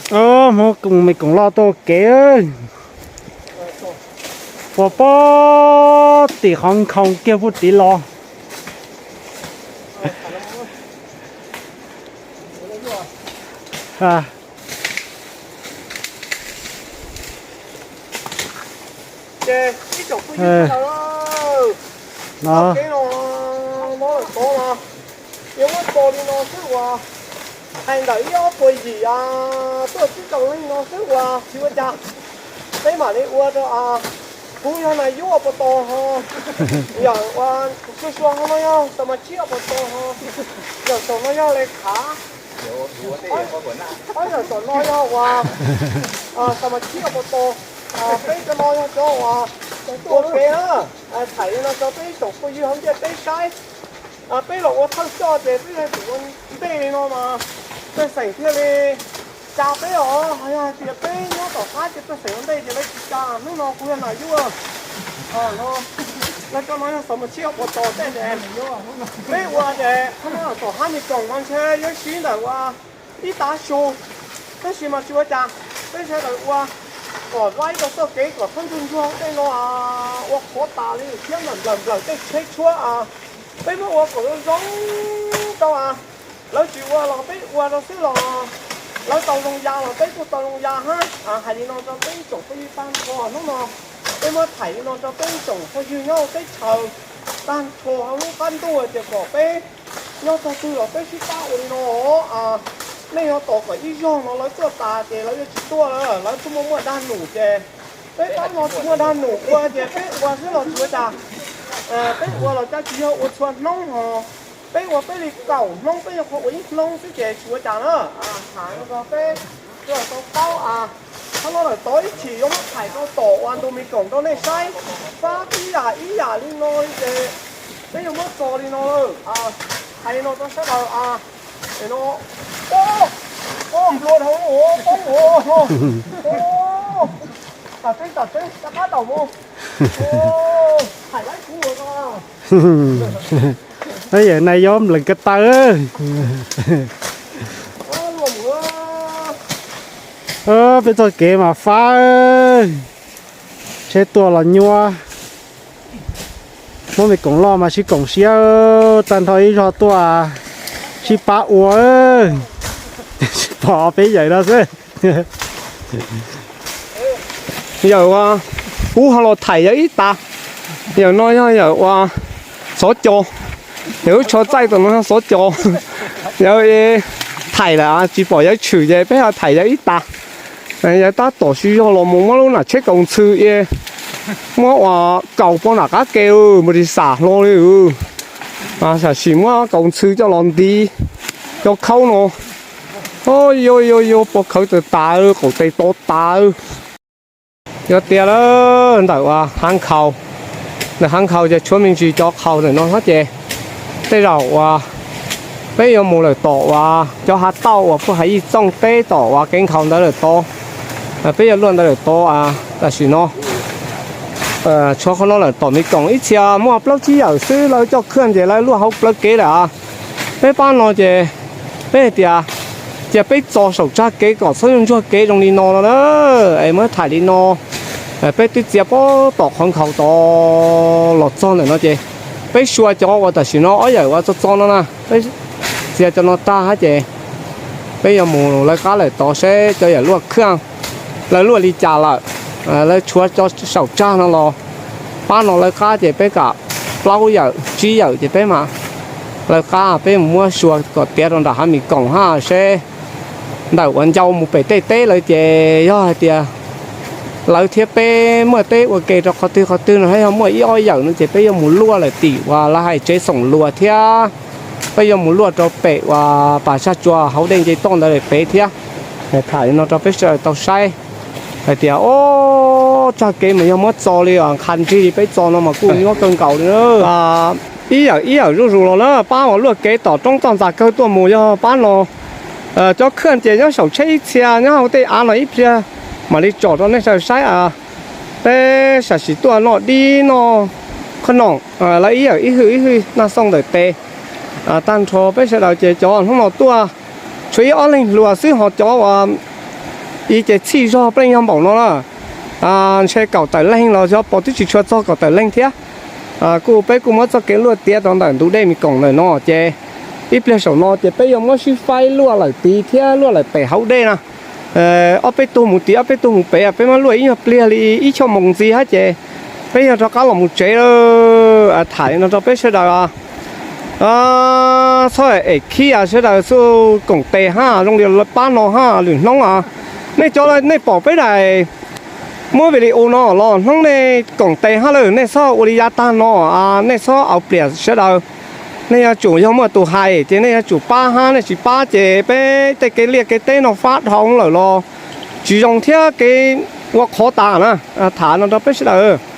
Hmoob me koom loj tuaj ua kev, ua pog tim qhov nkhaus kiag puag tid los. Ces ib tsoom phooj ywg sawv daws, no, txoj kev no, no lawm tod no, yuav muab txo li no xwb uas, hais ntawm ib ob puas yim a, tuaj tsib rau leej no xwb uas tsis ua cas. Peb mam li ua rau, kuv yog Nais Yub Os Pos Tos ho, yawm uas Sua Sua ho no yog Xas Mas Tshib Os Pos Tos ho, yawm saum no yog Les Khav, ob yawm saum no yog uas Xas Mas Tshib Os Pos Tos, peb cov no yog cov uas ua kev na, thaim li no rau peb tsoom phooj ywg hauv ntiaj teb saib. Peb los ua thawj coj ces peb hais tias ua ntej li no mas pej xeem thiaj li tsa peb os, yog hais tias peb nyob tom qab ces pej xeem ua ntej ces lawv tsis tsa. Hnub no kuv yog Nais Yub, lawv cov no yog Xas Mas Tshib Os Pos Tos tej ces peb ua ces qhov no tom Hab Mes Koom no ntshe yuav siv ntawm uas ib tav su, tab sis mas tsis ua cas, peb sawv daws ua kom laib rau txoj kev kom txhob ntsuag ntsuag tej no, ua qhov tas li thiab nplawm nplawm tej tsheb tshuab. Peb muab ua kom zoo zoo rau, lawv tsis ua los peb ua rau xwb los, lawv tau zoo ya los peb kuj tau zoo ya hab. Hais li no rau peb tsoom phooj ywg tag nrho hnub no, peb muab thaim li no rau peb tsoom phooj ywg nyob hauv teb chaws tag nrho hauv lub qab ntuj tias kom peb nyob txog twg los peb sib pab ua li no. Nej yuav tos kom ib zaug no lawv tuaj tas ces lawv yuav tsis tuaj lawm, lawv kuj muaj muaj dag num ces peb pab no tsis muaj dag num ua ces peb ua xwb los tsis ua cas. Peb ua los cas tsis yog ua txhua hnub ho, peb ua peb li kaum hnub peb yog qhuav ua ib hnub xwb ces tsis ua cas na. Hais no rau peb tau paub, qhov no lawm tod ib chim yuav muab thaim rau tom uas ntu Mes Koom rau nej saib, fab ib yam ib yam li no li ces peb yuav muab txo li no lawm. Hais li no rau sawv daws, no, o, nplua dhau, poob, tam tseeb tam tseeb rov qab tau mus, thaim laib kuv ua no. Yawm Nais Yub nplees ko taw. Peb txoj kev mas fab, tsheb tuaj los nyuaj. Hmoob Me Koom Loj mas sib koom siab, tag nrho ib zog tuaj sib pab ua, sib pom peb yawm no xwb. Yawm uas kuv ho los thaim yawg ib tas. Yawm no yog yawm uas xov co, yawg lub tsho txaij tom no yog xov co. Yawg thaim lawm tsis pom yawg tshwm ces peb ho thaim yawg ib tas. Yawg tab tom siv zog los mus muab lub nam tsheb kaus ntxhw, muab ua kaus pov nram qab ke, npau ris xam hlo li. Tam sim muab kaus ntxhw coj los nti cov khaub no. Yuav yuav yuav pov khawv tas tas, qaum tes to tas. Yuav tias lawm ntawm uas hav nkhaus, ntawm hav nkhaus ces tshuav me ntsis cov qhaus ntawm no thiab ces tej zaum uas peb yuav mus lawm tom uas cov hav tauj uas puag hav ib txooj teb tom uas kev nkhaus ntawd lawm tod. Peb yuav luaj ntawd lawm tod. Tam sim no tshuav qhov no lawm tom Me Koom ib txhia muaj plaub tsib yawm xwb, lawv coj khwj ces lawv luaj hauv plawv kev lawm. Peb pab no ces peb hais tias cia peb txo saum tsag kev kom txhob ntsuag kev zoo li no no na, es muab thaim li no. Peb twb txia pab tom qhov nkhaus tod los txog ntawm no ces peb xyuas cov uas tam sim no ob yawm uas txo txo no na, peb txia cov no tag hab ces peb yuav mus lawv qab lawm tod seb cov yawm luaj khwj lawv luaj li cas lawm. Lawv tshuav cov saum tsag no los pab no lawv qab ces peb kam plaub yawm tsib yawm ces peb mam lawv qab peb mus muab xyuas kom tiav rau nram hav Me Koom hab seb ntawm uas ncau mus pem tej teb lawm ces yog hais tias lawv thiab peb muaj teb ua ke rau qhov twg qhov twg no, yog muaj ib ob yawm no ces peb yuav mus luaj lawm tim uas lawv hais tsev xoom luas thiab peb yuav mus luaj rau pem uas pas tsag tsua hauv dej nce toj ntawd lawm pem thiab. Tham li no rau peb sawv daws tau saib hais tias, o, tsag kev mas yog muab txo li os, qha nrig li peb txo no mas kuj nyuaj kawg nkaus li na. Ib yawm ib yawm zuj zus los na, pab uas luaj kev tom roob toj ntxas kawg tuaj mus yog pab no. Cov khwj ces nyob saum tsheb ib txhia, nyob hauv tej av no ib pliag mam li tsom rau nej sawv daws saib. Peb sam sim tuaj noj dib noj qhov noom, lawv ib yawm ib hwj ib hwj noj xooj ntawm tes. Tag nrho peb sawv daws ces cov hnub no tuaj tshuav ib ob leeg hluas xwb, ho cov uas Ib ces txhij zog pleej yog npaum no na, ntshe kaum tawm leeg los yog pos twb tsis tshua txog kaum tawm leeg thiab. Kuj peb kuj muab txoj kev luaj tiav rau ntawm ntug dej Mes Koom ntawm no ces ib pliag saum no ces peb yuav muab sib faib luaj lawm tid thiab luaj lawm pem hauv dej na. Ob peb tug mus tid ob peb tug mus pem, peb muab luaj ib nyuag pliag li ib choj moos ntxiv hab ces peb yog rov qab los mus tsev lawm. Tham li no rau peb sawv daws, txhob es khib sawv daws xub koom tes hab zoo li pab no hab lwm hnub a. Nej cov nej pom peb daim muab video no los hnub nej koom tes hab lawm, nej txhob ua li yav tag no, nej txhob au pliam sawv daws. Nej yuav tsum yog muaj tus hais ces nej yuav tsum pab hab, nej tsis pab ces peb tej kev liaj kev teb no fab dhau lawm los tsis zoo thiab kev ua qhov tas na. Tham no rau peb sawv daws.